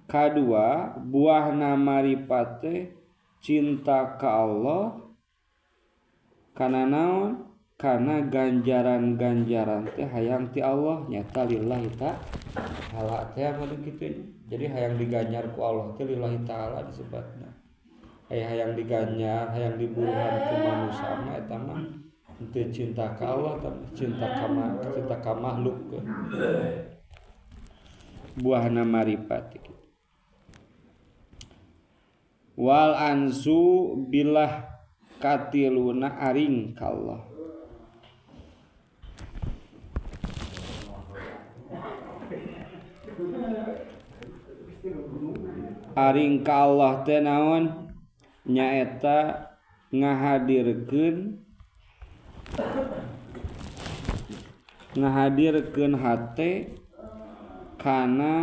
Kadua buahna marifat teh cinta ka Allah kana naon? Kana ganjaran-ganjaran teh hayang ti Allah nyata lillahi ta'ala teh anu kitu. Jadi hayang diganjar ku Allah teh lillahi ta'ala disebutna. Hayang diganjar, hayang diburuhan ku manusia mah eta mah henteu cinta ka Allah, cinta ka makhluk. Buahna marifat kitu. Wal ansu billah katiluna aring ka Allah. Aring ka Allah teh naon? Nyaeta ngahadirkeun hate kana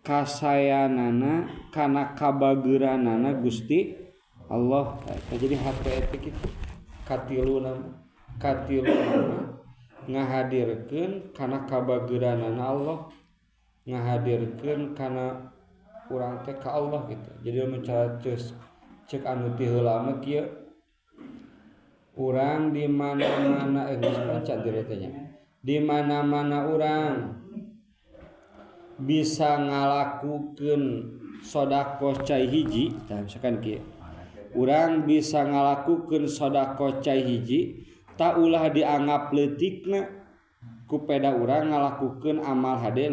kasayanana kana kabageuranana Gusti Allah. Jadi hate eta kitu katiluna ngahadirkeun kana kabageuranana Allah, ngahadirkeun kana urang teh ka Allah gitu. Jadi lamun cara cek anu ti heula mah kieu urang di mana-mana geus maca teh nya. Di mana-mana urang bisa ngalakukeun sedekah cai hiji, tah misalkan kieu. Urang bisa ngalakukeun sedekah cai hiji, tak ulah dianggap leutikna ku peda urang ngalakukeun amal hade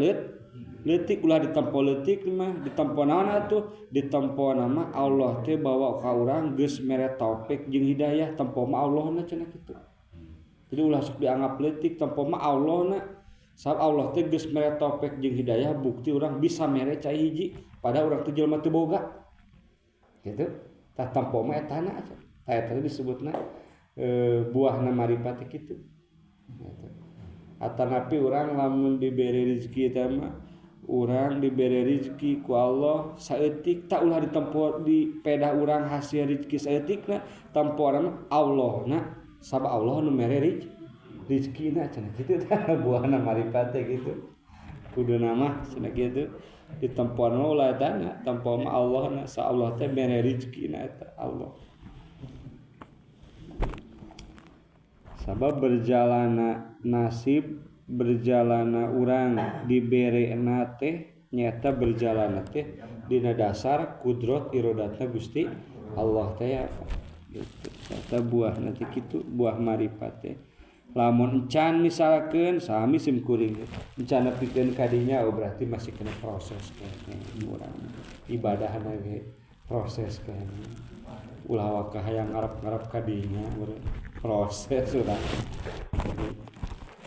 leutik ulah ditempo leutik mah ditempo naon atuh ditempo nama Allah teh bawa ka urang geus mere taufik jeung hidayah tempo mah Allahna cenah kitu. Jadi ulah sok dianggap leutik tempo mah Allahna sabab Allah teh geus mere taufik jeung hidayah bukti urang bisa mere cai hiji padahal urang teh jelema teu boga kitu. Tah tempo mah etana tah eta disebutna buahna marifat kitu. Atanapi urang lamun dibere rezeki teh mah urang dibere rezeki ku Allah saeutik tak ulah ditempo di pedah urang hasil rezeki saeutikna tempoan Allahna sabab Allah nu mere rezekina cenah kitu tah buahna marifat teh kitu kuduna mah cenah kitu ditempoan ulah tana tempo mah Allahna sa Allah teh mere rezekina eta Allah. Sabab berjalana nasib berjalana urang diberena teh nyata berjalana teh dina dasar kudrot irodatna Gusti Allah teh ya gitu. Nyata buah nanti kitu buah marifat teh lamun encan misalkeun sami sim kuring encan nepikeun kadinya oh berarti masih kena proses kene urang ibadahna ge proses kene ulah waka hayang ngarep-ngarep kadinya proses urang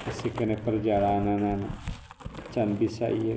masih kena perjalanan can bisa iya.